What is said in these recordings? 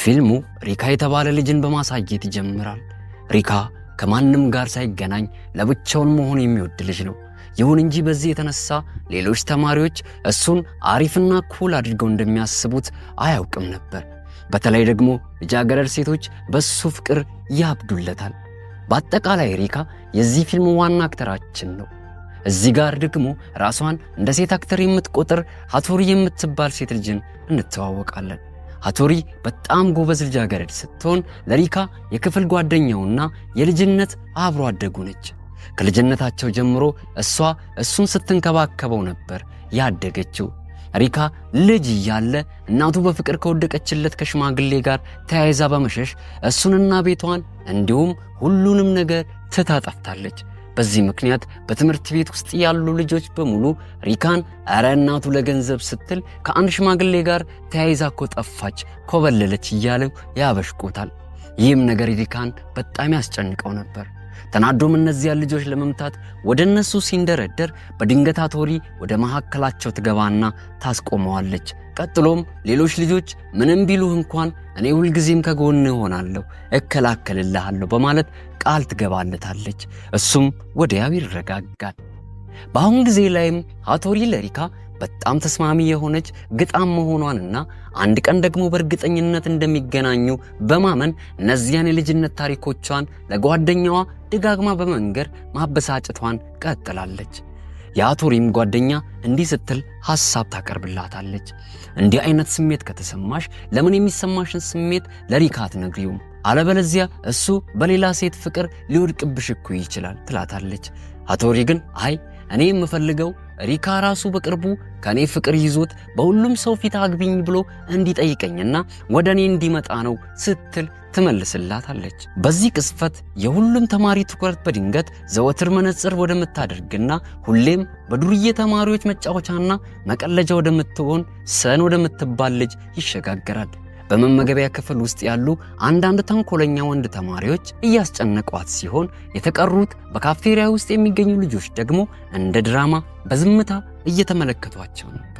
ፊልሙ ሪካ የተባለ ልጅን በማሳየት ይጀምራል። ሪካ ከማንም ጋር ሳይገናኝ ለብቻውን መሆን የሚወድ ልጅ ነው። ይሁን እንጂ በዚህ የተነሳ ሌሎች ተማሪዎች እሱን አሪፍና cool አድርገው እንደሚያስቡት አያውቅም ነበር። በተለይ ደግሞ ልጃገረድ ሴቶች በሱ ፍቅር ያብዱለታል። በአጠቃላይ ሪካ የዚህ ፊልም ዋና actor ኣችን ነው። እዚህ ጋር ደግሞ ራሷን እንደ ሴት actor የምትቆጥር ሃቶሪ የምትባል ሴት ልጅን እንተዋወቃለን። ሃቶሪ በጣም ጎበዝ ልጃገረድ ስትሆን ለሪካ የክፍል ጓደኛውና የልጅነት አብሮ አደጉ ነች። ከልጅነታቸው ጀምሮ እሷ እሱን ስትንከባከበው ነበር ያደገችው። ሪካ ልጅ እያለ እናቱ በፍቅር ከወደቀችለት ከሽማግሌ ጋር ተያይዛ በመሸሽ እሱንና ቤቷን እንዲሁም ሁሉንም ነገር ትታ ጠፍታለች። በዚህ ምክንያት በትምህርት ቤት ውስጥ ያሉ ልጆች በሙሉ ሪካን "እረ እናቱ ለገንዘብ ስትል ከአንድ ሽማግሌ ጋር ተያይዛ እኮ ጠፋች፣ ኮበለለች" እያሉ ያበሽቁታል። ይህም ነገር ሪካን በጣም ያስጨንቀው ነበር። ተናዶም እነዚያን ልጆች ለመምታት ወደ እነሱ ሲንደረደር በድንገት ሃቶሪ ወደ መካከላቸው ትገባና ታስቆመዋለች። ቀጥሎም ሌሎች ልጆች ምንም ቢሉህ እንኳን እኔ ሁልጊዜም ከጎንህ እሆናለሁ፣ እከላከልልሃለሁ በማለት ቃል ትገባለታለች። እሱም ወዲያው ይረጋጋል። በአሁን ጊዜ ላይም ሃቶሪ ለሪካ በጣም ተስማሚ የሆነች ግጣም መሆኗንና አንድ ቀን ደግሞ በእርግጠኝነት እንደሚገናኙ በማመን እነዚያን የልጅነት ታሪኮቿን ለጓደኛዋ ደጋግማ በመንገር ማበሳጨቷን ቀጥላለች። የሃቶሪም ጓደኛ እንዲህ ስትል ሐሳብ ታቀርብላታለች። "እንዲህ አይነት ስሜት ከተሰማሽ ለምን የሚሰማሽን ስሜት ለሪካ አትነግሪውም? አለበለዚያ እሱ በሌላ ሴት ፍቅር ሊወድቅብሽ እኮ ይችላል" ትላታለች። ሃቶሪ ግን "አይ፣ እኔ የምፈልገው ሪካ ራሱ በቅርቡ ከእኔ ፍቅር ይዞት በሁሉም ሰው ፊት አግቢኝ ብሎ እንዲጠይቀኝና ወደ እኔ እንዲመጣ ነው" ስትል ትመልስላታለች። በዚህ ቅጽበት የሁሉም ተማሪ ትኩረት በድንገት ዘወትር መነጽር ወደምታደርግና ሁሌም በዱርዬ ተማሪዎች መጫወቻና መቀለጃ ወደምትሆን ሰን ወደምትባል ልጅ ይሸጋገራል። በመመገቢያ ክፍል ውስጥ ያሉ አንዳንድ ተንኮለኛ ወንድ ተማሪዎች እያስጨነቋት ሲሆን የተቀሩት በካፍቴሪያ ውስጥ የሚገኙ ልጆች ደግሞ እንደ ድራማ በዝምታ እየተመለከቷቸው ነበር።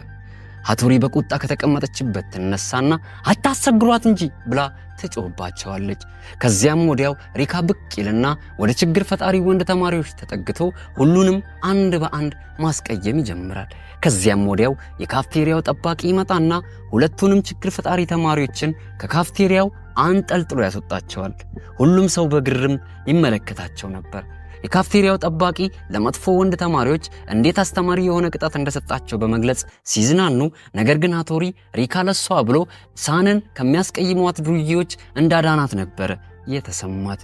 ሃቶሪ በቁጣ ከተቀመጠችበት ትነሳና "አታስቸግሯት እንጂ" ብላ ትጮህባቸዋለች። ከዚያም ወዲያው ሪካ ብቅ ይልና ወደ ችግር ፈጣሪ ወንድ ተማሪዎች ተጠግቶ ሁሉንም አንድ በአንድ ማስቀየም ይጀምራል። ከዚያም ወዲያው የካፍቴሪያው ጠባቂ ይመጣና ሁለቱንም ችግር ፈጣሪ ተማሪዎችን ከካፍቴሪያው አንጠልጥሎ ያስወጣቸዋል። ሁሉም ሰው በግርምት ይመለከታቸው ነበር። የካፍቴሪያው ጠባቂ ለመጥፎ ወንድ ተማሪዎች እንዴት አስተማሪ የሆነ ቅጣት እንደሰጣቸው በመግለጽ ሲዝናኑ፣ ነገር ግን ሃቶሪ ሪካ ለሷ ብሎ ሳንን ከሚያስቀይሟት ዱርዬዎች እንዳዳናት ነበር የተሰማት።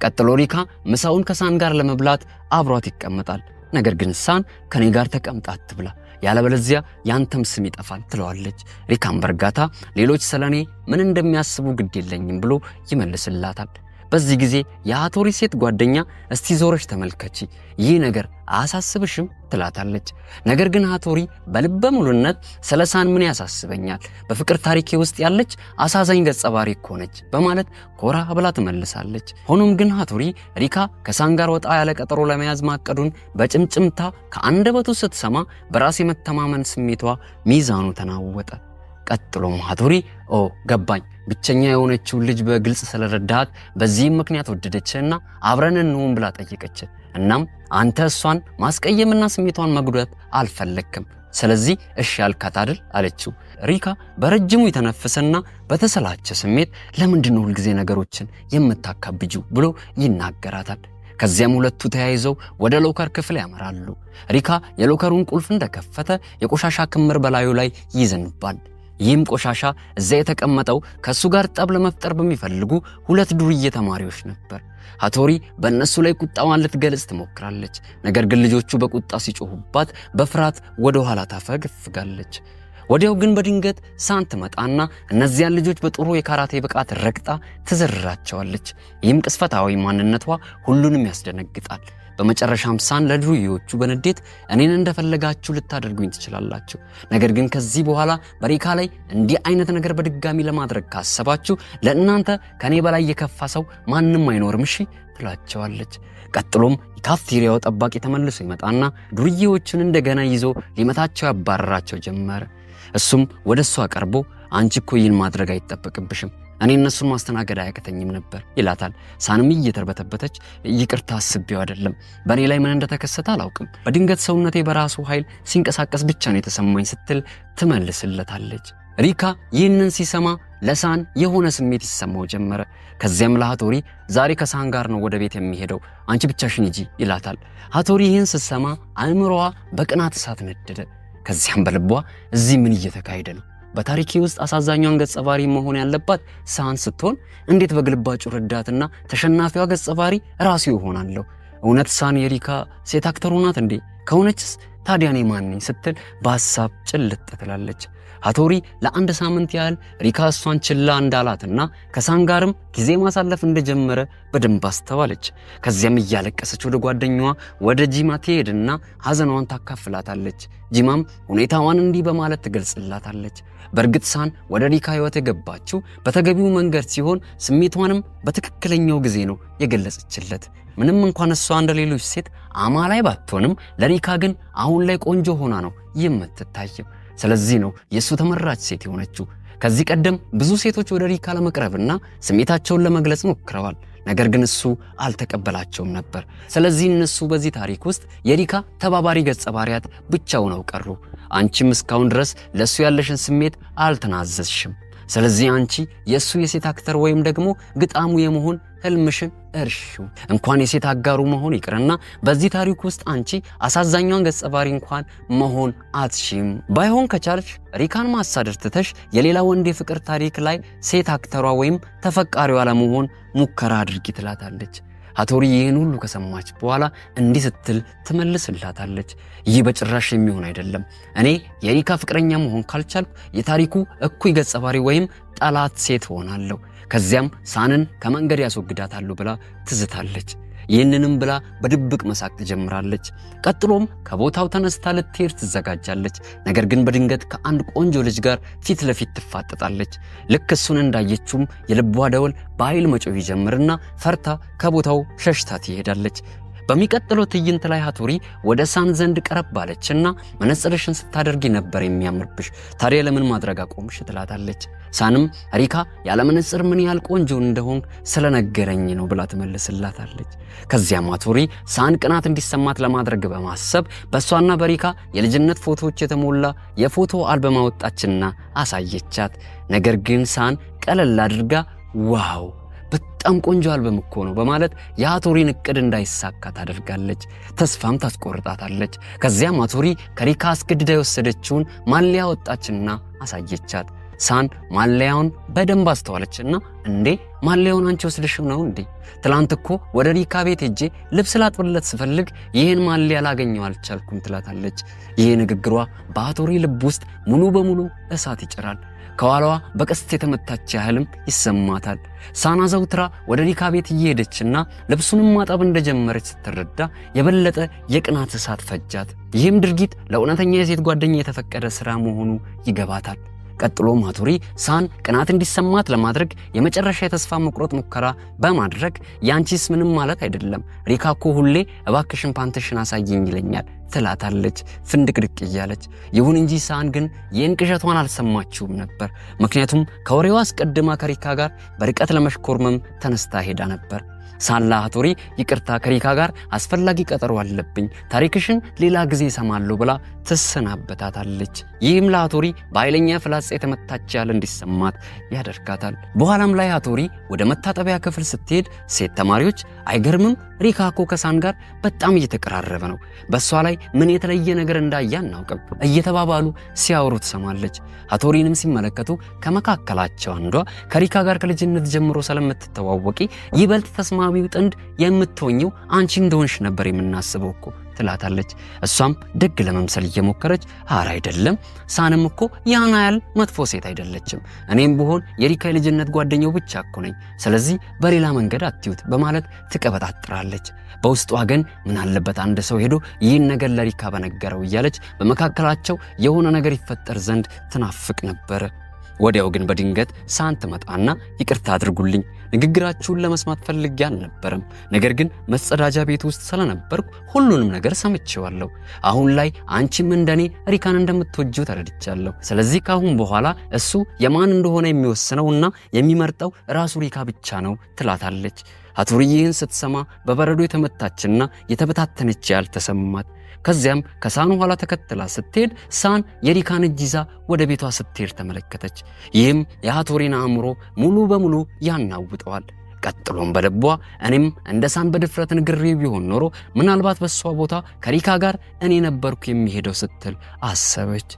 ቀጥሎ ሪካ ምሳውን ከሳን ጋር ለመብላት አብሯት ይቀመጣል። ነገር ግን ሳን "ከኔ ጋር ተቀምጠህ አትብላ፣ ያለበለዚያ ያንተም ስም ይጠፋል" ትለዋለች። ሪካም በእርጋታ "ሌሎች ስለኔ ምን እንደሚያስቡ ግድ የለኝም" ብሎ ይመልስላታል። በዚህ ጊዜ የሃቶሪ ሴት ጓደኛ "እስቲ ዞረሽ ተመልከቺ፣ ይህ ነገር አያሳስብሽም?" ትላታለች። ነገር ግን ሃቶሪ በልበ ሙሉነት "ስለ ሳን ምን ያሳስበኛል? በፍቅር ታሪኬ ውስጥ ያለች አሳዛኝ ገጸ ባህሪ እኮ ነች" በማለት ኮራ ብላ ትመልሳለች። ሆኖም ግን ሃቶሪ ሪካ ከሳን ጋር ወጣ ያለ ቀጠሮ ለመያዝ ማቀዱን በጭምጭምታ ከአንደበቱ ስትሰማ በራስ የመተማመን ስሜቷ ሚዛኑ ተናወጠ። ቀጥሎም ሃቶሪ "ኦ ገባኝ፣ ብቸኛ የሆነችውን ልጅ በግልጽ ስለረዳሃት በዚህም ምክንያት ወደደችህና አብረን እንሁን ብላ ጠየቀችህ። እናም አንተ እሷን ማስቀየምና ስሜቷን መጉዳት አልፈለግክም። ስለዚህ እሺ ያልካት አይደል?" አለችው። ሪካ በረጅሙ የተነፈሰና በተሰላቸ ስሜት "ለምንድን ነው ሁልጊዜ ነገሮችን የምታካብጂው?" ብሎ ይናገራታል። ከዚያም ሁለቱ ተያይዘው ወደ locker ክፍል ያመራሉ። ሪካ የ locker ኡን ቁልፍ እንደከፈተ የቆሻሻ ክምር በላዩ ላይ ይዘንባል። ይህም ቆሻሻ እዚያ የተቀመጠው ከእሱ ጋር ጠብ ለመፍጠር በሚፈልጉ ሁለት ዱርዬ ተማሪዎች ነበር። ሃቶሪ በእነሱ ላይ ቁጣዋን ልትገልጽ ትሞክራለች። ነገር ግን ልጆቹ በቁጣ ሲጮሁባት በፍርሃት ወደ ኋላ ታፈገፍጋለች። ወዲያው ግን በድንገት ሳን ትመጣና እነዚያን ልጆች በጥሩ የካራቴ ብቃት ረግጣ ትዘርራቸዋለች። ይህም ቅጽበታዊ ማንነቷ ሁሉንም ያስደነግጣል። በመጨረሻም ሳን ለዱርዬዎቹ በንዴት "እኔን እንደፈለጋችሁ ልታደርጉኝ ትችላላችሁ፣ ነገር ግን ከዚህ በኋላ በሪካ ላይ እንዲህ አይነት ነገር በድጋሚ ለማድረግ ካሰባችሁ ለእናንተ ከኔ በላይ የከፋ ሰው ማንም አይኖርም፣ እሺ?" ትላቸዋለች። ቀጥሎም የካፍቴሪያው ጠባቂ ተመልሶ ይመጣና ዱርዬዎቹን እንደገና ይዞ ሊመታቸው ያባረራቸው ጀመረ። እሱም ወደ እሷ ቀርቦ "አንቺ እኮ ይህን ማድረግ አይጠበቅብሽም፣ እኔ እነሱን ማስተናገድ አያቅተኝም ነበር ይላታል። ሳንም እየተርበተበተች ይቅርታ አስቤው አይደለም፣ በእኔ ላይ ምን እንደተከሰተ አላውቅም፣ በድንገት ሰውነቴ በራሱ ኃይል ሲንቀሳቀስ ብቻ ነው የተሰማኝ ስትል ትመልስለታለች። ሪካ ይህንን ሲሰማ ለሳን የሆነ ስሜት ይሰማው ጀመረ። ከዚያም ለሃቶሪ ዛሬ ከሳን ጋር ነው ወደ ቤት የሚሄደው፣ አንቺ ብቻሽን ሂጂ ይላታል። ሃቶሪ ይህን ስትሰማ አእምሮዋ በቅናት እሳት ነደደ። ከዚያም በልቧ እዚህ ምን እየተካሄደ ነው? በታሪኬ ውስጥ አሳዛኟን ገጸ ባህሪ መሆን ያለባት ሳን ስትሆን እንዴት በግልባጩ ረዳትና ተሸናፊዋ ገጸ ባህሪ ራሱ ይሆናለሁ? እውነት ሳን የሪካ ሴት actor ኡ ናት እንዴ? ከሆነችስ ታዲያ እኔ ማን ነኝ? ስትል በሀሳብ ጭልጥ ትላለች። ሃቶሪ ለአንድ ሳምንት ያህል ሪካ እሷን ችላ እንዳላትና ከሳን ጋርም ጊዜ ማሳለፍ እንደጀመረ በደንብ አስተዋለች። ከዚያም እያለቀሰች ወደ ጓደኛዋ ወደ ጂማ ትሄድና ሐዘኗን ታካፍላታለች። ጂማም ሁኔታዋን እንዲህ በማለት ትገልጽላታለች። በእርግጥ ሳን ወደ ሪካ ሕይወት የገባችው በተገቢው መንገድ ሲሆን ስሜቷንም በትክክለኛው ጊዜ ነው የገለጸችለት። ምንም እንኳን እሷ እንደ ሌሎች ሴት አማላይ ባትሆንም ለሪካ ግን አሁን ላይ ቆንጆ ሆና ነው የምትታየው። ስለዚህ ነው የእሱ ተመራጭ ሴት የሆነችው። ከዚህ ቀደም ብዙ ሴቶች ወደ ሪካ ለመቅረብና ስሜታቸውን ለመግለጽ ሞክረዋል። ነገር ግን እሱ አልተቀበላቸውም ነበር። ስለዚህ እነሱ በዚህ ታሪክ ውስጥ የሪካ ተባባሪ ገጸ ባህሪያት ብቻ ሆነው ቀሩ። አንቺም እስካሁን ድረስ ለእሱ ያለሽን ስሜት አልተናዘዝሽም። ስለዚህ አንቺ የእሱ የሴት actor ወይም ደግሞ ግጣሙ የመሆን ህልምሽን እርሺው። እንኳን የሴት አጋሩ መሆን ይቅርና በዚህ ታሪክ ውስጥ አንቺ አሳዛኟን ገጸ ባህሪ እንኳን መሆን አትሺም። ባይሆን ከቻልሽ ሪካን ማሳደድ ትተሽ የሌላ ወንድ የፍቅር ታሪክ ላይ ሴት actor ዋ ወይም ተፈቃሪዋ ለመሆን ሙከራ አድርጊ ትላታለች። ሃቶሪ ይህን ሁሉ ከሰማች በኋላ እንዲህ ስትል ትመልስላታለች። ይህ በጭራሽ የሚሆን አይደለም። እኔ የሪካ ፍቅረኛ መሆን ካልቻልኩ የታሪኩ እኩይ ገጸ ባህሪ ወይም ጠላት ሴት ሆናለሁ። ከዚያም ሳንን ከመንገድ ያስወግዳታሉ ብላ ትዝታለች። ይህንንም ብላ በድብቅ መሳቅ ትጀምራለች። ቀጥሎም ከቦታው ተነስታ ልትሄድ ትዘጋጃለች። ነገር ግን በድንገት ከአንድ ቆንጆ ልጅ ጋር ፊት ለፊት ትፋጠጣለች። ልክ እሱን እንዳየችውም የልቧ ደወል በኃይል መጮህ ይጀምርና ፈርታ ከቦታው ሸሽታ ትሄዳለች። በሚቀጥለው ትዕይንት ላይ ሃቶሪ ወደ ሳን ዘንድ ቀረብ አለችና መነጽርሽን ስታደርጊ ነበር የሚያምርብሽ፣ ታዲያ ለምን ማድረግ አቆምሽ? ትላታለች። ሳንም ሪካ ያለ መነጽር ምን ያህል ቆንጆ እንደሆንክ ስለነገረኝ ነው ብላ ትመልስላታለች። ከዚያም ሃቶሪ ሳን ቅናት እንዲሰማት ለማድረግ በማሰብ በእሷና በሪካ የልጅነት ፎቶዎች የተሞላ የፎቶ አልበም አወጣችና አሳየቻት። ነገር ግን ሳን ቀለል አድርጋ wow በጣም ቆንጆ አልበም እኮ ነው በማለት የሃቶሪን እቅድ እንዳይሳካ ታደርጋለች። ተስፋም ታስቆርጣታለች። ከዚያም ሃቶሪ ከሪካ አስገድዳ የወሰደችውን ማሊያ ወጣችና አሳየቻት። ሳን ማሊያውን በደንብ አስተዋለችና እንዴ ማሊያውን አንቺ ወስደሽው ነው እንዴ? ትላንት እኮ ወደ ሪካ ቤት ሄጄ ልብስ ላጥብለት ስፈልግ ይህን ማሊያ ላገኘው አልቻልኩም ትላታለች። ይህ ንግግሯ በሃቶሪ ልብ ውስጥ ሙሉ በሙሉ እሳት ይጭራል። ከኋላዋ በቀስት የተመታች ያህልም ይሰማታል። ሳና ዘውትራ ወደ ሪካ ቤት እየሄደችና ልብሱንም ማጠብ እንደጀመረች ስትረዳ የበለጠ የቅናት እሳት ፈጃት። ይህም ድርጊት ለእውነተኛ የሴት ጓደኛ የተፈቀደ ሥራ መሆኑ ይገባታል። ቀጥሎም ሃቶሪ ሳን ቅናት እንዲሰማት ለማድረግ የመጨረሻ የተስፋ መቁረጥ ሙከራ በማድረግ ያንቺስ ምንም ማለት አይደለም፣ ሪካ እኮ ሁሌ እባክሽን ፓንትሽን አሳይኝ ይለኛል ትላታለች ፍንድቅድቅ እያለች። ይሁን እንጂ ሳን ግን ይህን ቅዠቷን አልሰማችውም ነበር። ምክንያቱም ከወሬዋ አስቀድማ ከሪካ ጋር በርቀት ለመሽኮርመም ተነስታ ሄዳ ነበር። ሳን ለሃቶሪ ይቅርታ ከሪካ ጋር አስፈላጊ ቀጠሮ አለብኝ፣ ታሪክሽን ሌላ ጊዜ እሰማለሁ ብላ ትሰናበታታለች። ይህም ለሃቶሪ በኃይለኛ ፍላጻ የተመታች ያህል እንዲሰማት ያደርጋታል። በኋላም ላይ ሃቶሪ ወደ መታጠቢያ ክፍል ስትሄድ ሴት ተማሪዎች አይገርምም፣ ሪካ እኮ ከሳን ጋር በጣም እየተቀራረበ ነው፣ በእሷ ላይ ምን የተለየ ነገር እንዳየ አናውቅም እየተባባሉ ሲያወሩ ትሰማለች። ሃቶሪንም ሲመለከቱ ከመካከላቸው አንዷ ከሪካ ጋር ከልጅነት ጀምሮ ስለምትተዋወቂ ይበልጥ ተስማሚው ጥንድ የምትሆኚው አንቺ እንደሆንሽ ነበር የምናስበው እኮ ትላታለች። እሷም ደግ ለመምሰል እየሞከረች አረ አይደለም፣ ሳንም እኮ ያን ያህል መጥፎ ሴት አይደለችም። እኔም ብሆን የሪካ የልጅነት ጓደኛው ብቻ እኮ ነኝ። ስለዚህ በሌላ መንገድ አትዩት በማለት ትቀበጣጥራለች። በውስጧ ግን ምን አለበት አንድ ሰው ሄዶ ይህን ነገር ለሪካ በነገረው እያለች በመካከላቸው የሆነ ነገር ይፈጠር ዘንድ ትናፍቅ ነበር። ወዲያው ግን በድንገት ሳን ትመጣና ይቅርታ አድርጉልኝ፣ ንግግራችሁን ለመስማት ፈልጌ አልነበረም። ነገር ግን መጸዳጃ ቤት ውስጥ ስለነበርኩ ሁሉንም ነገር ሰምቼዋለሁ። አሁን ላይ አንቺም እንደኔ ሪካን እንደምትወጂው ተረድቻለሁ። ስለዚህ ካሁን በኋላ እሱ የማን እንደሆነ የሚወስነውና የሚመርጠው ራሱ ሪካ ብቻ ነው ትላታለች። ሃቶሪ ይህን ስትሰማ በበረዶ የተመታችና የተበታተነች ያህል ተሰማት። ከዚያም ከሳን ኋላ ተከትላ ስትሄድ ሳን የሪካን እጅ ይዛ ወደ ቤቷ ስትሄድ ተመለከተች። ይህም የሃቶሪን አእምሮ ሙሉ በሙሉ ያናውጠዋል። ቀጥሎም በልቧ እኔም እንደ ሳን በድፍረት ንግሬ ቢሆን ኖሮ ምናልባት በሷ ቦታ ከሪካ ጋር እኔ ነበርኩ የሚሄደው ስትል አሰበች።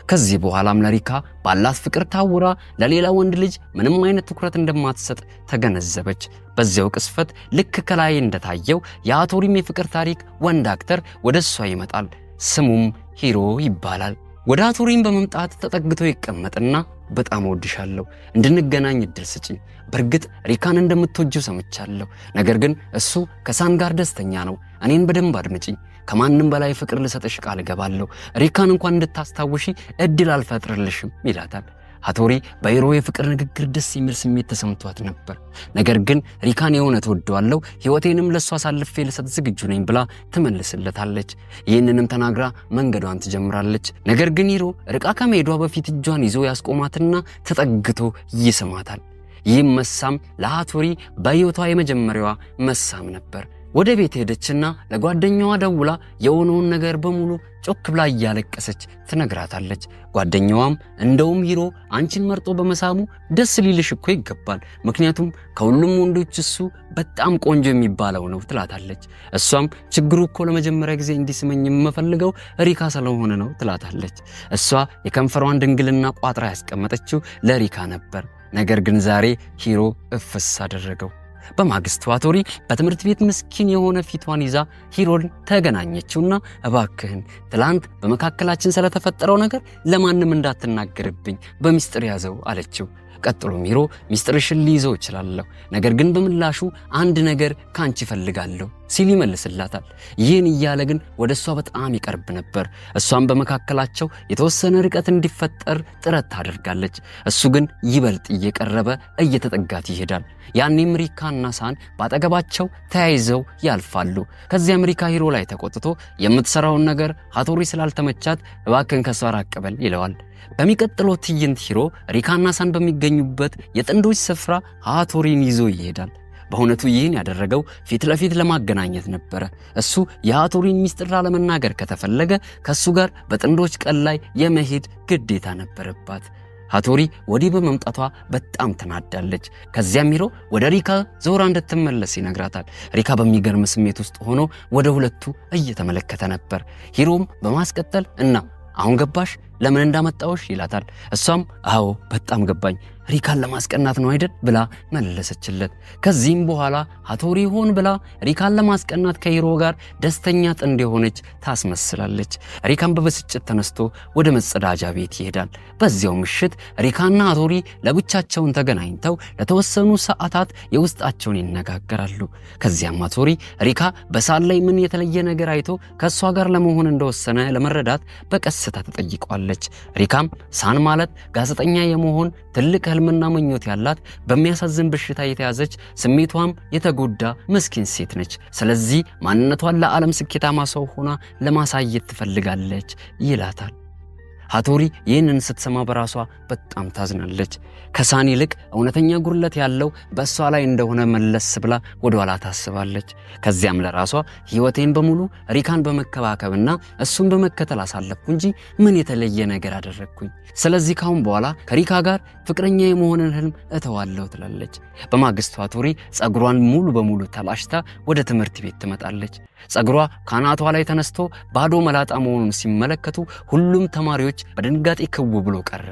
ከዚህ በኋላም ለሪካ ባላት ፍቅር ታውራ ለሌላ ወንድ ልጅ ምንም አይነት ትኩረት እንደማትሰጥ ተገነዘበች። በዚያው ቅስፈት ልክ ከላይ እንደታየው የሃቶሪም የፍቅር ታሪክ ወንድ actor ወደ እሷ ይመጣል። ስሙም ሂሮ ይባላል። ወደ ሃቶሪም በመምጣት ተጠግቶ ይቀመጥና በጣም እወድሻለሁ፣ እንድንገናኝ እድል ስጭኝ። በእርግጥ ሪካን እንደምትወጂው ሰምቻለሁ። ነገር ግን እሱ ከሳን ጋር ደስተኛ ነው። እኔን በደንብ አድምጪኝ። ከማንም በላይ ፍቅር ልሰጥሽ ቃል እገባለሁ። ሪካን እንኳን እንድታስታውሺ እድል አልፈጥርልሽም ይላታል። ሃቶሪ በሂሮ የፍቅር ንግግር ደስ የሚል ስሜት ተሰምቷት ነበር። ነገር ግን ሪካን የእውነት እወደዋለሁ፣ ሕይወቴንም ለእሱ አሳልፌ ልሰጥ ዝግጁ ነኝ ብላ ትመልስለታለች። ይህንንም ተናግራ መንገዷን ትጀምራለች። ነገር ግን ሂሮ ርቃ ከመሄዷ በፊት እጇን ይዞ ያስቆማትና ተጠግቶ ይስማታል። ይህም መሳም ለሃቶሪ በሕይወቷ የመጀመሪያዋ መሳም ነበር። ወደ ቤት ሄደችና ለጓደኛዋ ደውላ የሆነውን ነገር በሙሉ ጮክ ብላ እያለቀሰች ትነግራታለች። ጓደኛዋም እንደውም ሂሮ አንቺን መርጦ በመሳሙ ደስ ሊልሽ እኮ ይገባል፣ ምክንያቱም ከሁሉም ወንዶች እሱ በጣም ቆንጆ የሚባለው ነው ትላታለች። እሷም ችግሩ እኮ ለመጀመሪያ ጊዜ እንዲስመኝ የምፈልገው ሪካ ስለሆነ ነው ትላታለች። እሷ የከንፈሯን ድንግልና ቋጥራ ያስቀመጠችው ለሪካ ነበር። ነገር ግን ዛሬ ሂሮ እፍስ አደረገው። በማግስቱ ሃቶሪ በትምህርት ቤት ምስኪን የሆነ ፊቷን ይዛ ሂሮን ተገናኘችውና እባክህን ትላንት በመካከላችን ስለተፈጠረው ነገር ለማንም እንዳትናገርብኝ በሚስጥር ያዘው አለችው። ቀጥሎም ሂሮ ሚስጥርሽን ሊይዘው እችላለሁ፣ ነገር ግን በምላሹ አንድ ነገር ካንቺ እፈልጋለሁ ሲል ይመልስላታል። ይህን እያለ ግን ወደ እሷ በጣም ይቀርብ ነበር። እሷም በመካከላቸው የተወሰነ ርቀት እንዲፈጠር ጥረት ታደርጋለች። እሱ ግን ይበልጥ እየቀረበ እየተጠጋት ይሄዳል። ያኔም ሪካና ሳን በአጠገባቸው ተያይዘው ያልፋሉ። ከዚያም ሪካ ሂሮ ላይ ተቆጥቶ የምትሰራውን ነገር ሃቶሪ ስላልተመቻት እባክህን ከሷ ራቅ በል ይለዋል። በሚቀጥለው ትዕይንት ሂሮ ሪካና ሳን በሚገኙበት የጥንዶች ስፍራ ሃቶሪን ይዞ ይሄዳል። በእውነቱ ይህን ያደረገው ፊት ለፊት ለማገናኘት ነበረ። እሱ የሃቶሪን ሚስጥር ላለመናገር ከተፈለገ ከእሱ ጋር በጥንዶች ቀን ላይ የመሄድ ግዴታ ነበረባት። ሃቶሪ ወዲህ በመምጣቷ በጣም ተናዳለች። ከዚያም ሂሮ ወደ ሪካ ዞራ እንድትመለስ ይነግራታል። ሪካ በሚገርም ስሜት ውስጥ ሆኖ ወደ ሁለቱ እየተመለከተ ነበር። ሂሮም በማስቀጠል እና አሁን ገባሽ ለምን እንዳመጣሁሽ ይላታል። እሷም አዎ በጣም ገባኝ፣ ሪካን ለማስቀናት ነው አይደል ብላ መለሰችለት። ከዚህም በኋላ ሃቶሪ ሆን ብላ ሪካን ለማስቀናት ከሂሮ ጋር ደስተኛ ጥንድ የሆነች ታስመስላለች። ሪካን በብስጭት ተነስቶ ወደ መጸዳጃ ቤት ይሄዳል። በዚያው ምሽት ሪካና ሃቶሪ ለብቻቸውን ተገናኝተው ለተወሰኑ ሰዓታት የውስጣቸውን ይነጋገራሉ። ከዚያም ሃቶሪ ሪካ በሳን ላይ ምን የተለየ ነገር አይቶ ከእሷ ጋር ለመሆን እንደወሰነ ለመረዳት በቀስታ ትጠይቋለች። ሪካም ሳን ማለት ጋዜጠኛ የመሆን ትልቅ ህልምና ምኞት ያላት በሚያሳዝን በሽታ የተያዘች ስሜቷም የተጎዳ ምስኪን ሴት ነች። ስለዚህ ማንነቷን ለዓለም ስኬታማ ሰው ሆና ለማሳየት ትፈልጋለች ይላታል። ሃቶሪ ይህንን ስትሰማ በራሷ በጣም ታዝናለች። ከሳን ይልቅ እውነተኛ ጉድለት ያለው በእሷ ላይ እንደሆነ መለስ ብላ ወደኋላ ታስባለች። ከዚያም ለራሷ ሕይወቴን በሙሉ ሪካን በመከባከብና እሱን በመከተል አሳለፍኩ እንጂ ምን የተለየ ነገር አደረግኩኝ? ስለዚህ ካሁን በኋላ ከሪካ ጋር ፍቅረኛ የመሆንን ህልም እተዋለሁ ትላለች። በማግስቱ ሃቶሪ ጸጉሯን ሙሉ በሙሉ ተላጭታ ወደ ትምህርት ቤት ትመጣለች። ጸጉሯ ካናቷ ላይ ተነስቶ ባዶ መላጣ መሆኑን ሲመለከቱ ሁሉም ተማሪዎች በድንጋጤ ክው ብሎ ቀረ።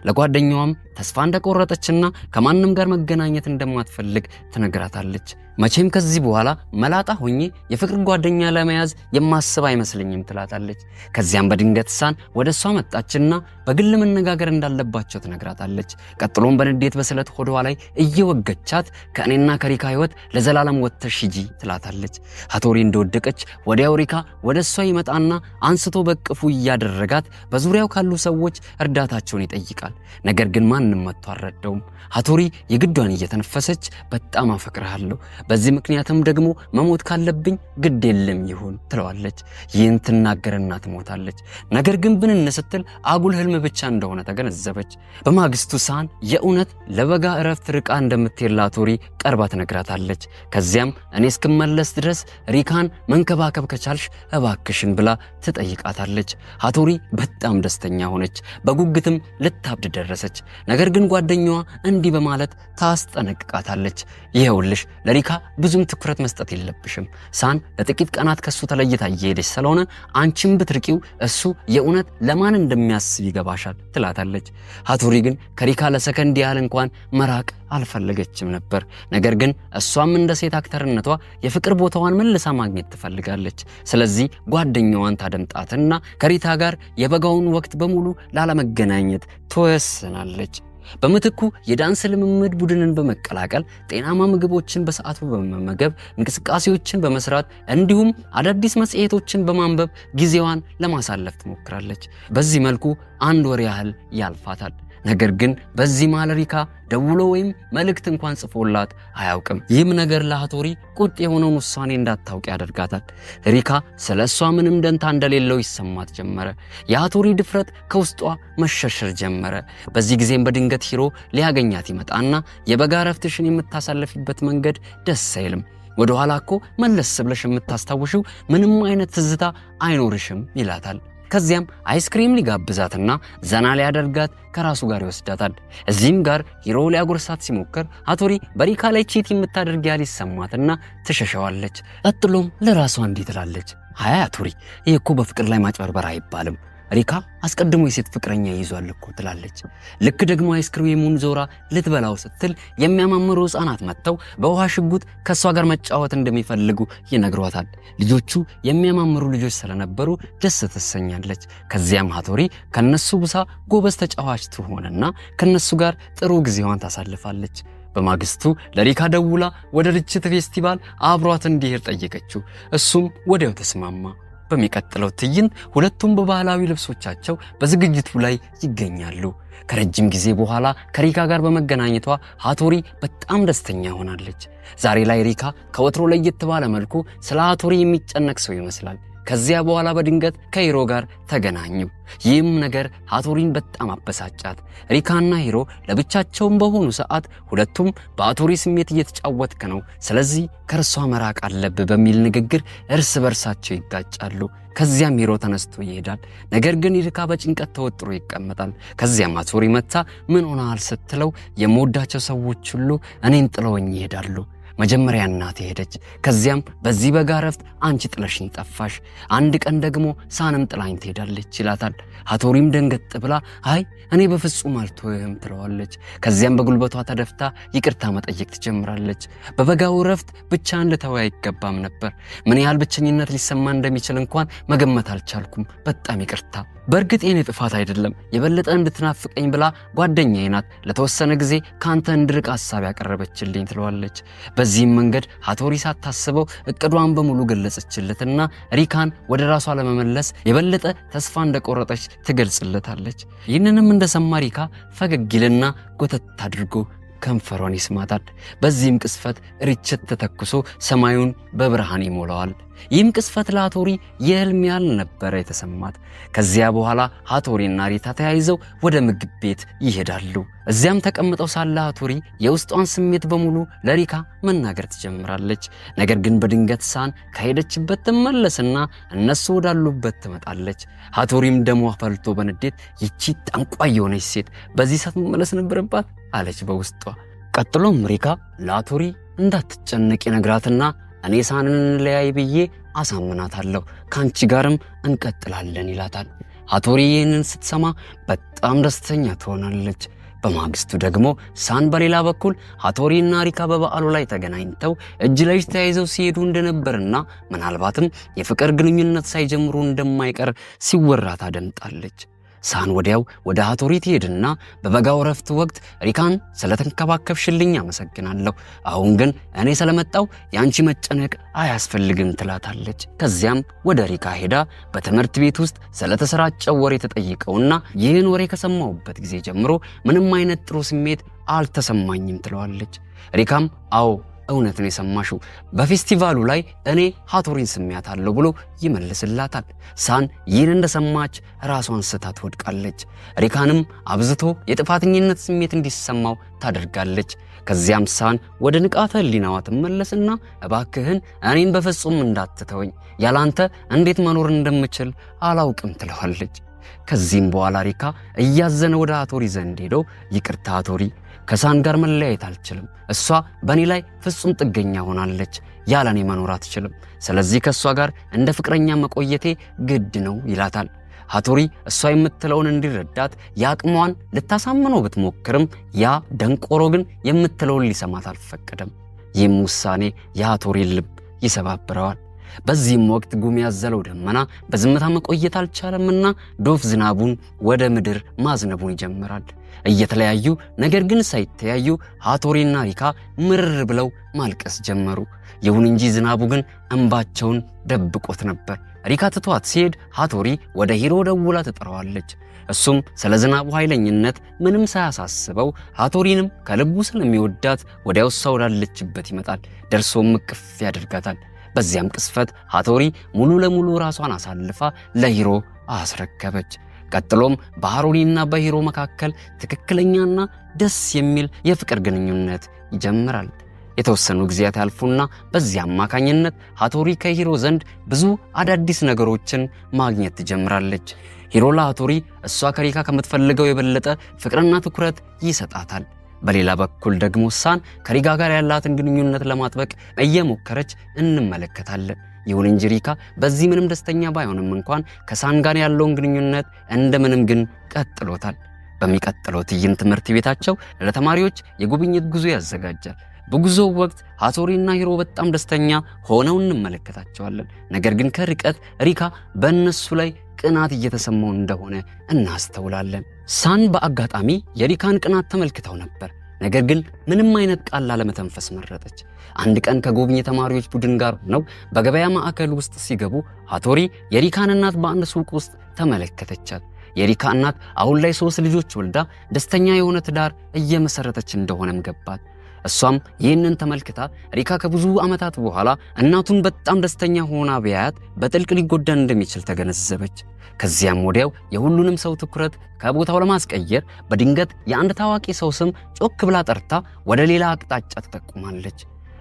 ለጓደኛዋም ተስፋ እንደቆረጠችና ከማንም ጋር መገናኘት እንደማትፈልግ ትነግራታለች። መቼም ከዚህ በኋላ መላጣ ሆኜ የፍቅር ጓደኛ ለመያዝ የማስብ አይመስለኝም ትላታለች። ከዚያም በድንገት ሳን ወደ እሷ መጣችና በግል መነጋገር እንዳለባቸው ትነግራታለች። ቀጥሎም በንዴት በስለት ሆዷ ላይ እየወገቻት ከእኔና ከሪካ ህይወት ለዘላለም ወጥተሽ ሂጂ ትላታለች። ሀቶሪ እንደወደቀች ወዲያው ሪካ ወደ እሷ ይመጣና አንስቶ በቅፉ እያደረጋት በዙሪያው ካሉ ሰዎች እርዳታቸውን ይጠይቃል። ነገር ግን ማንም መጥቶ አልረዳውም። ሀቶሪ የግዷን እየተነፈሰች በጣም አፈቅርሃለሁ፣ በዚህ ምክንያትም ደግሞ መሞት ካለብኝ ግድ የለም ይሁን ትለዋለች። ይህን ትናገርና ትሞታለች። ነገር ግን ብንን ስትል አጉል ህልም ብቻ እንደሆነ ተገነዘበች። በማግስቱ ሳን የእውነት ለበጋ እረፍት ርቃ እንደምትሄድ ለሀቶሪ ቀርባ ትነግራታለች። ከዚያም እኔ እስክመለስ ድረስ ሪካን መንከባከብ ከቻልሽ እባክሽን ብላ ትጠይቃታለች። ሀቶሪ በጣም ደስተኛ ሆነች። በጉጉትም ልታብድ ደረሰች። ነገር ግን ጓደኛዋ እንዲህ በማለት ታስጠነቅቃታለች። ይኸውልሽ ለሪካ ብዙም ትኩረት መስጠት የለብሽም። ሳን ለጥቂት ቀናት ከሱ ተለይታ እየሄደች ስለሆነ አንቺም ብትርቂው እሱ የእውነት ለማን እንደሚያስብ ይገባሻል ትላታለች። ሀቶሪ ግን ከሪካ ለሰከንድ ያህል እንኳን መራቅ አልፈለገችም ነበር። ነገር ግን እሷም እንደ ሴት አክተርነቷ የፍቅር ቦታዋን መልሳ ማግኘት ትፈልጋለች። ስለዚህ ጓደኛዋን ታደምጣትና ከሪታ ጋር የበጋውን ወቅት በሙሉ ላለመገናኘት ትወስናለች። በምትኩ የዳንስ ልምምድ ቡድንን በመቀላቀል ጤናማ ምግቦችን በሰዓቱ በመመገብ እንቅስቃሴዎችን በመስራት እንዲሁም አዳዲስ መጽሔቶችን በማንበብ ጊዜዋን ለማሳለፍ ትሞክራለች። በዚህ መልኩ አንድ ወር ያህል ያልፋታል። ነገር ግን በዚህ መሃል ሪካ ደውሎ ወይም መልእክት እንኳን ጽፎላት አያውቅም። ይህም ነገር ለሀቶሪ ቁርጥ የሆነውን ውሳኔ እንዳታውቅ ያደርጋታል። ሪካ ስለ እሷ ምንም ደንታ እንደሌለው ይሰማት ጀመረ። የሀቶሪ ድፍረት ከውስጧ መሸርሸር ጀመረ። በዚህ ጊዜም በድንገት ሂሮ ሊያገኛት ይመጣና የበጋ ረፍትሽን የምታሳልፊበት መንገድ ደስ አይልም፣ ወደ ኋላ እኮ መለስ ብለሽ የምታስታውሽው ምንም አይነት ትዝታ አይኖርሽም ይላታል። ከዚያም አይስክሪም ሊጋብዛትና ዘና ሊያደርጋት ከራሱ ጋር ይወስዳታል። እዚህም ጋር ሂሮ ሊያጎርሳት ሲሞክር ሀቶሪ በሪካ ላይ cheat የምታደርግ ያህል ይሰማትና ትሸሸዋለች። ቀጥሎም ለራሷ እንዲህ ትላለች፣ ሀያ ሀቶሪ፣ ይህ እኮ በፍቅር ላይ ማጭበርበር አይባልም። ሪካ አስቀድሞ የሴት ፍቅረኛ ይዟል እኮ ትላለች። ልክ ደግሞ አይስክሪሙን ዞራ ልትበላው ስትል የሚያማምሩ ሕፃናት መጥተው በውሃ ሽጉጥ ከእሷ ጋር መጫወት እንደሚፈልጉ ይነግሯታል። ልጆቹ የሚያማምሩ ልጆች ስለነበሩ ደስ ትሰኛለች። ከዚያም ሀቶሪ ከነሱ ብሳ ጎበዝ ተጫዋች ትሆንና ከነሱ ጋር ጥሩ ጊዜዋን ታሳልፋለች። በማግስቱ ለሪካ ደውላ ወደ ርችት ፌስቲቫል አብሯት እንዲሄድ ጠየቀችው። እሱም ወዲያው ተስማማ። በሚቀጥለው ትዕይንት ሁለቱም በባህላዊ ልብሶቻቸው በዝግጅቱ ላይ ይገኛሉ። ከረጅም ጊዜ በኋላ ከሪካ ጋር በመገናኘቷ ሀቶሪ በጣም ደስተኛ ሆናለች። ዛሬ ላይ ሪካ ከወትሮ ለየት ባለ መልኩ ስለ ሀቶሪ የሚጨነቅ ሰው ይመስላል። ከዚያ በኋላ በድንገት ከሂሮ ጋር ተገናኙ። ይህም ነገር ሀቶሪን በጣም አበሳጫት። ሪካና ሂሮ ለብቻቸውም በሆኑ ሰዓት ሁለቱም በሀቶሪ ስሜት እየተጫወትክ ነው፣ ስለዚህ ከእርሷ መራቅ አለብህ በሚል ንግግር እርስ በርሳቸው ይጋጫሉ። ከዚያም ሂሮ ተነስቶ ይሄዳል። ነገር ግን ሪካ በጭንቀት ተወጥሮ ይቀመጣል። ከዚያም ሀቶሪ መታ ምን ሆነሃል ስትለው የምወዳቸው ሰዎች ሁሉ እኔን ጥለውኝ ይሄዳሉ። መጀመሪያ እናቴ ሄደች። ከዚያም በዚህ በጋ እረፍት አንቺ ጥለሽኝ ጠፋሽ። አንድ ቀን ደግሞ ሳንም ጥላኝ ትሄዳለች ይላታል። ሀቶሪም ደንገጥ ብላ አይ እኔ በፍጹም አልተወህም ትለዋለች። ከዚያም በጉልበቷ ተደፍታ ይቅርታ መጠየቅ ትጀምራለች። በበጋው እረፍት ብቻህን ልተው አይገባም ነበር። ምን ያህል ብቸኝነት ሊሰማ እንደሚችል እንኳን መገመት አልቻልኩም። በጣም ይቅርታ። በእርግጥ የኔ ጥፋት አይደለም። የበለጠ እንድትናፍቀኝ ብላ ጓደኛዬ ናት ለተወሰነ ጊዜ ከአንተ እንድርቅ ሀሳብ ያቀረበችልኝ ትለዋለች። በዚህም መንገድ ሀቶሪ ሳታስበው እቅዷን በሙሉ ገለጸችለትና ሪካን ወደ ራሷ ለመመለስ የበለጠ ተስፋ እንደቆረጠች ትገልጽለታለች። ይህንንም እንደሰማ ሪካ ፈገግ ይልና ጎተት አድርጎ ከንፈሯን ይስማታል። በዚህም ቅስፈት ርችት ተተኩሶ ሰማዩን በብርሃን ይሞላዋል። ይህም ቅስፈት ለሀቶሪ የህልም ያህል ነበረ የተሰማት። ከዚያ በኋላ ሀቶሪና ሪታ ተያይዘው ወደ ምግብ ቤት ይሄዳሉ። እዚያም ተቀምጠው ሳለ ሀቶሪ የውስጧን ስሜት በሙሉ ለሪካ መናገር ትጀምራለች። ነገር ግን በድንገት ሳን ከሄደችበት ትመለስና እነሱ ወዳሉበት ትመጣለች። ሀቶሪም ደሟ ፈልቶ በንዴት ይቺ ጠንቋይ የሆነች ሴት በዚህ ሰዓት መመለስ ነበረባት አለች በውስጧ። ቀጥሎም ሪካ ለሀቶሪ እንዳትጨነቅ ይነግራትና እኔ ሳንን እንለያይ ብዬ አሳምናታለሁ፣ ከአንቺ ጋርም እንቀጥላለን ይላታል። ሀቶሪ ይህንን ስትሰማ በጣም ደስተኛ ትሆናለች። በማግስቱ ደግሞ ሳን በሌላ በኩል ሃቶሪና ሪካ በበዓሉ ላይ ተገናኝተው እጅ ለእጅ ተያይዘው ሲሄዱ እንደነበርና ምናልባትም የፍቅር ግንኙነት ሳይጀምሩ እንደማይቀር ሲወራ ታደምጣለች። ሳን ወዲያው ወደ ሃቶሪ ትሄድና በበጋው እረፍት ወቅት ሪካን ስለተንከባከብሽልኝ አመሰግናለሁ፣ አሁን ግን እኔ ስለመጣው የአንቺ መጨነቅ አያስፈልግም ትላታለች። ከዚያም ወደ ሪካ ሄዳ በትምህርት ቤት ውስጥ ስለተሰራጨው ወሬ ተጠይቀውና ይህን ወሬ ከሰማሁበት ጊዜ ጀምሮ ምንም አይነት ጥሩ ስሜት አልተሰማኝም ትለዋለች። ሪካም አዎ እውነት ነው የሰማሽው፣ በፌስቲቫሉ ላይ እኔ ሃቶሪን ስሜያታለሁ ብሎ ይመልስላታል። ሳን ይህን እንደሰማች ራሷን ስታ ትወድቃለች። ሪካንም አብዝቶ የጥፋተኝነት ስሜት እንዲሰማው ታደርጋለች። ከዚያም ሳን ወደ ንቃተ ህሊናዋ ትመለስና እባክህን እኔን በፍጹም እንዳትተወኝ፣ ያላንተ እንዴት መኖር እንደምችል አላውቅም ትለዋለች። ከዚህም በኋላ ሪካ እያዘነ ወደ ሃቶሪ ዘንድ ሄዶ ይቅርታ ሃቶሪ፣ ከሳን ጋር መለያየት አልችልም። እሷ በእኔ ላይ ፍጹም ጥገኛ ሆናለች። ያለ እኔ መኖር አትችልም። ስለዚህ ከእሷ ጋር እንደ ፍቅረኛ መቆየቴ ግድ ነው ይላታል። ሃቶሪ እሷ የምትለውን እንዲረዳት የአቅሟን ልታሳምነው ብትሞክርም ያ ደንቆሮ ግን የምትለውን ሊሰማት አልፈቀደም። ይህም ውሳኔ የሃቶሪን ልብ ይሰባብረዋል። በዚህም ወቅት ጉም ያዘለው ደመና በዝምታ መቆየት አልቻለምና ዶፍ ዝናቡን ወደ ምድር ማዝነቡን ይጀምራል። እየተለያዩ ነገር ግን ሳይተያዩ ሃቶሪና ሪካ ምርር ብለው ማልቀስ ጀመሩ። ይሁን እንጂ ዝናቡ ግን እንባቸውን ደብቆት ነበር። ሪካ ትቷት ሲሄድ ሃቶሪ ወደ ሂሮ ደውላ ትጠራዋለች። እሱም ስለ ዝናቡ ኃይለኝነት ምንም ሳያሳስበው ሃቶሪንም ከልቡ ስለሚወዳት ወዲያው እሷ ወዳለችበት ይመጣል። ደርሶም እቅፍ ያደርጋታል። በዚያም ቅስፈት ሃቶሪ ሙሉ ለሙሉ ራሷን አሳልፋ ለሂሮ አስረከበች። ቀጥሎም በሃሮኒና በሂሮ መካከል ትክክለኛና ደስ የሚል የፍቅር ግንኙነት ይጀምራል። የተወሰኑ ጊዜያት ያልፉና በዚያ አማካኝነት ሃቶሪ ከሂሮ ዘንድ ብዙ አዳዲስ ነገሮችን ማግኘት ትጀምራለች። ሂሮ ለሃቶሪ እሷ ከሪካ ከምትፈልገው የበለጠ ፍቅርና ትኩረት ይሰጣታል። በሌላ በኩል ደግሞ ሳን ከሪካ ጋር ያላትን ግንኙነት ለማጥበቅ እየሞከረች እንመለከታለን። ይሁን እንጂ ሪካ በዚህ ምንም ደስተኛ ባይሆንም እንኳን ከሳን ጋር ያለውን ግንኙነት እንደምንም ግን ቀጥሎታል። በሚቀጥለው ትዕይንት ትምህርት ቤታቸው ለተማሪዎች የጉብኝት ጉዞ ያዘጋጃል። በጉዞው ወቅት ሃቶሪና ሂሮ በጣም ደስተኛ ሆነው እንመለከታቸዋለን። ነገር ግን ከርቀት ሪካ በእነሱ ላይ ቅናት እየተሰማው እንደሆነ እናስተውላለን። ሳን በአጋጣሚ የሪካን ቅናት ተመልክተው ነበር። ነገር ግን ምንም አይነት ቃል ላለመተንፈስ መረጠች። አንድ ቀን ከጎብኚ ተማሪዎች ቡድን ጋር ሆነው በገበያ ማዕከል ውስጥ ሲገቡ ሃቶሪ የሪካን እናት በአንድ ሱቅ ውስጥ ተመለከተቻት። የሪካ እናት አሁን ላይ 3 ልጆች ወልዳ ደስተኛ የሆነ ትዳር እየመሰረተች እንደሆነም ገባት። እሷም ይህንን ተመልክታ ሪካ ከብዙ ዓመታት በኋላ እናቱን በጣም ደስተኛ ሆና ቢያያት በጥልቅ ሊጎዳ እንደሚችል ተገነዘበች። ከዚያም ወዲያው የሁሉንም ሰው ትኩረት ከቦታው ለማስቀየር በድንገት የአንድ ታዋቂ ሰው ስም ጮክ ብላ ጠርታ ወደ ሌላ አቅጣጫ ትጠቁማለች።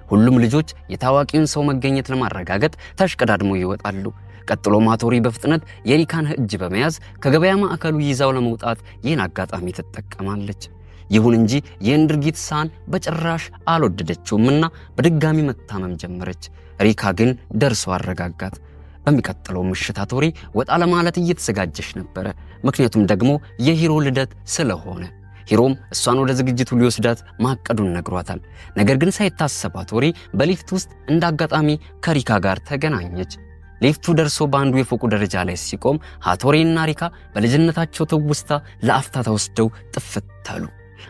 ሁሉም ልጆች የታዋቂውን ሰው መገኘት ለማረጋገጥ ተሽቀዳድመው ይወጣሉ። ቀጥሎም ሃቶሪ በፍጥነት የሪካን እጅ በመያዝ ከገበያ ማዕከሉ ይዛው ለመውጣት ይህን አጋጣሚ ትጠቀማለች። ይሁን እንጂ ይህን ድርጊት ሳን በጭራሽ አልወደደችውምና በድጋሚ መታመም ጀመረች። ሪካ ግን ደርሶ አረጋጋት። በሚቀጥለው ምሽት ሃቶሪ ወጣ ለማለት እየተዘጋጀች ነበረ። ምክንያቱም ደግሞ የሂሮ ልደት ስለሆነ። ሂሮም እሷን ወደ ዝግጅቱ ሊወስዳት ማቀዱን ነግሯታል። ነገር ግን ሳይታሰብ ሃቶሪ በሊፍት ውስጥ እንደ አጋጣሚ ከሪካ ጋር ተገናኘች። ሊፍቱ ደርሶ በአንዱ የፎቁ ደረጃ ላይ ሲቆም ሃቶሪና ሪካ በልጅነታቸው ትውስታ ለአፍታ ተወስደው ጥፍት አሉ።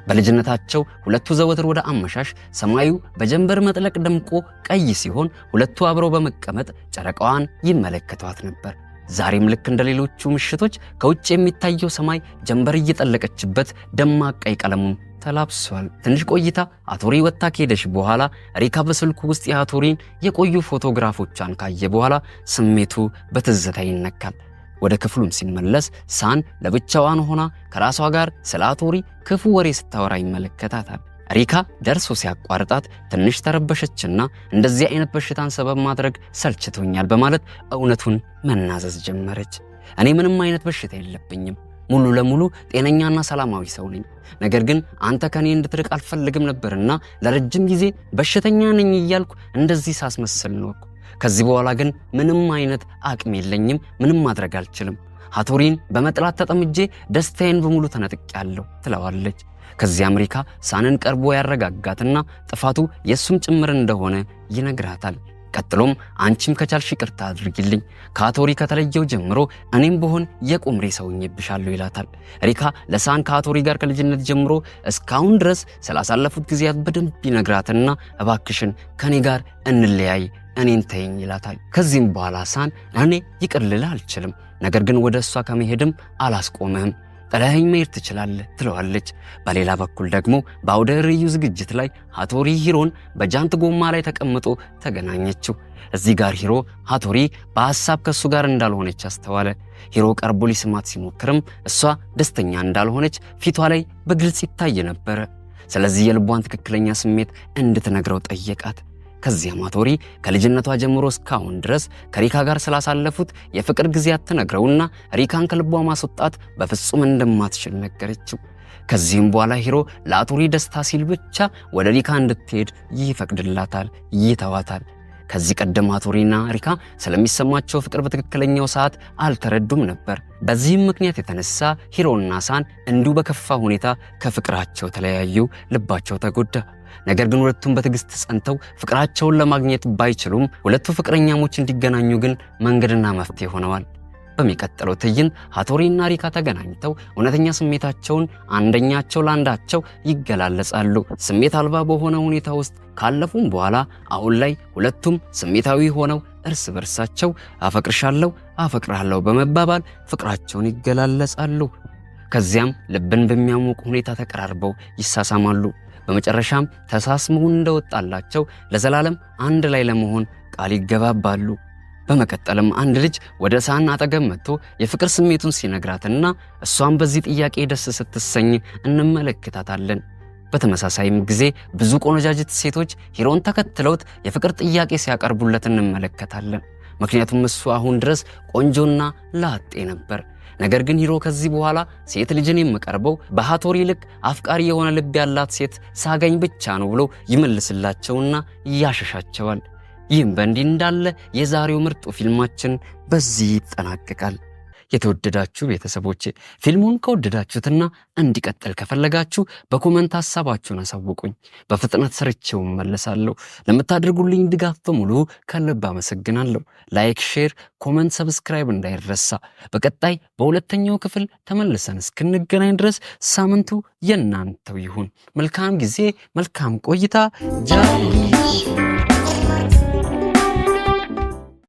በልጅነታቸው ሁለቱ ዘወትር ወደ አመሻሽ ሰማዩ በጀንበር መጥለቅ ደምቆ ቀይ ሲሆን ሁለቱ አብረው በመቀመጥ ጨረቃዋን ይመለከቷት ነበር። ዛሬም ልክ እንደ ሌሎቹ ምሽቶች ከውጭ የሚታየው ሰማይ ጀንበር እየጠለቀችበት ደማቅ ቀይ ቀለሙን ተላብሷል። ትንሽ ቆይታ ሃቶሪ ወጥታ ከሄደች በኋላ ሪካ በስልኩ ውስጥ የሃቶሪን የቆዩ ፎቶግራፎቿን ካየ በኋላ ስሜቱ በትዝታ ይነካል። ወደ ክፍሉም ሲመለስ ሳን ለብቻዋን ሆና ከራሷ ጋር ስለ ሃቶሪ ክፉ ወሬ ስታወራ ይመለከታታል። ሪካ ደርሶ ሲያቋርጣት ትንሽ ተረበሸችና እንደዚህ አይነት በሽታን ሰበብ ማድረግ ሰልችቶኛል በማለት እውነቱን መናዘዝ ጀመረች። እኔ ምንም አይነት በሽታ የለብኝም፣ ሙሉ ለሙሉ ጤነኛና ሰላማዊ ሰው ነኝ። ነገር ግን አንተ ከኔ እንድትርቅ አልፈልግም ነበርና ለረጅም ጊዜ በሽተኛ ነኝ እያልኩ እንደዚህ ሳስመስል ኖርኩ። ከዚህ በኋላ ግን ምንም አይነት አቅም የለኝም፣ ምንም ማድረግ አልችልም። ሃቶሪን በመጥላት ተጠምጄ ደስታዬን በሙሉ ተነጥቄያለሁ ትለዋለች። ከዚያም ሪካ ሳንን ቀርቦ ያረጋጋትና ጥፋቱ የእሱም ጭምር እንደሆነ ይነግራታል። ቀጥሎም አንቺም ከቻልሽ ይቅርታ አድርጊልኝ፣ ከአቶሪ ከተለየው ጀምሮ እኔም ብሆን የቁም ሬሳ ሆኜብሻለሁ ይላታል። ሪካ ለሳን ከአቶሪ ጋር ከልጅነት ጀምሮ እስካሁን ድረስ ስላሳለፉት ጊዜያት በደንብ ይነግራትና እባክሽን ከኔ ጋር እንለያይ፣ እኔን ተይኝ ይላታል። ከዚህም በኋላ ሳን እኔ ይቅር ልልህ አልችልም፣ ነገር ግን ወደ እሷ ከመሄድም አላስቆምህም፣ ጥለኸኝ መሄድ ትችላለህ ትለዋለች። በሌላ በኩል ደግሞ በአውደ ርዕዩ ዝግጅት ላይ ሃቶሪ ሂሮን በጃንት ጎማ ላይ ተቀምጦ ተገናኘችው። እዚህ ጋር ሂሮ ሃቶሪ በሐሳብ ከእሱ ጋር እንዳልሆነች አስተዋለ። ሂሮ ቀርቦ ሊስማት ሲሞክርም እሷ ደስተኛ እንዳልሆነች ፊቷ ላይ በግልጽ ይታይ ነበረ። ስለዚህ የልቧን ትክክለኛ ስሜት እንድትነግረው ጠየቃት። ከዚያም ሃቶሪ ከልጅነቷ ጀምሮ እስካሁን ድረስ ከሪካ ጋር ስላሳለፉት የፍቅር ጊዜያት ትነግረውና ሪካን ከልቧ ማስወጣት በፍጹም እንደማትችል ነገረችው። ከዚህም በኋላ ሂሮ ለአቶሪ ደስታ ሲል ብቻ ወደ ሪካ እንድትሄድ ይፈቅድላታል፣ ይተዋታል። ከዚህ ቀደም ሃቶሪና ሪካ ስለሚሰማቸው ፍቅር በትክክለኛው ሰዓት አልተረዱም ነበር። በዚህም ምክንያት የተነሳ ሂሮና ሳን እንዲሁ በከፋ ሁኔታ ከፍቅራቸው ተለያዩ፣ ልባቸው ተጎዳ። ነገር ግን ሁለቱም በትዕግስት ጸንተው ፍቅራቸውን ለማግኘት ባይችሉም ሁለቱ ፍቅረኛሞች እንዲገናኙ ግን መንገድና መፍትሄ ሆነዋል። በሚቀጥለው ትዕይንት ሃቶሪና ሪካ ተገናኝተው እውነተኛ ስሜታቸውን አንደኛቸው ለአንዳቸው ይገላለጻሉ። ስሜት አልባ በሆነ ሁኔታ ውስጥ ካለፉም በኋላ አሁን ላይ ሁለቱም ስሜታዊ ሆነው እርስ በርሳቸው አፈቅርሻለሁ፣ አፈቅርሃለሁ በመባባል ፍቅራቸውን ይገላለጻሉ። ከዚያም ልብን በሚያሞቅ ሁኔታ ተቀራርበው ይሳሳማሉ። በመጨረሻም ተሳስመው እንደወጣላቸው ለዘላለም አንድ ላይ ለመሆን ቃል ይገባባሉ። በመቀጠልም አንድ ልጅ ወደ ሳን አጠገብ መጥቶ የፍቅር ስሜቱን ሲነግራትና እሷም በዚህ ጥያቄ ደስ ስትሰኝ እንመለከታታለን። በተመሳሳይም ጊዜ ብዙ ቆነጃጅት ሴቶች ሂሮን ተከትለውት የፍቅር ጥያቄ ሲያቀርቡለት እንመለከታለን። ምክንያቱም እሱ አሁን ድረስ ቆንጆና ላጤ ነበር። ነገር ግን ሂሮ ከዚህ በኋላ ሴት ልጅን የምቀርበው በሃቶሪ ልክ አፍቃሪ የሆነ ልብ ያላት ሴት ሳገኝ ብቻ ነው ብሎ ይመልስላቸውና ያሸሻቸዋል። ይህም በእንዲህ እንዳለ የዛሬው ምርጡ ፊልማችን በዚህ ይጠናቀቃል። የተወደዳችሁ ቤተሰቦቼ ፊልሙን ከወደዳችሁትና እንዲቀጥል ከፈለጋችሁ በ comment ሀሳባችሁን አሳውቁኝ። በፍጥነት ሰርቼው እመለሳለሁ። ለምታደርጉልኝ ድጋፍ በሙሉ ከልብ አመሰግናለሁ። Like፣ share፣ comment፣ subscribe እንዳይረሳ። በቀጣይ በሁለተኛው ክፍል ተመልሰን እስክንገናኝ ድረስ ሳምንቱ የእናንተው ይሁን። መልካም ጊዜ፣ መልካም ቆይታ። ጃ።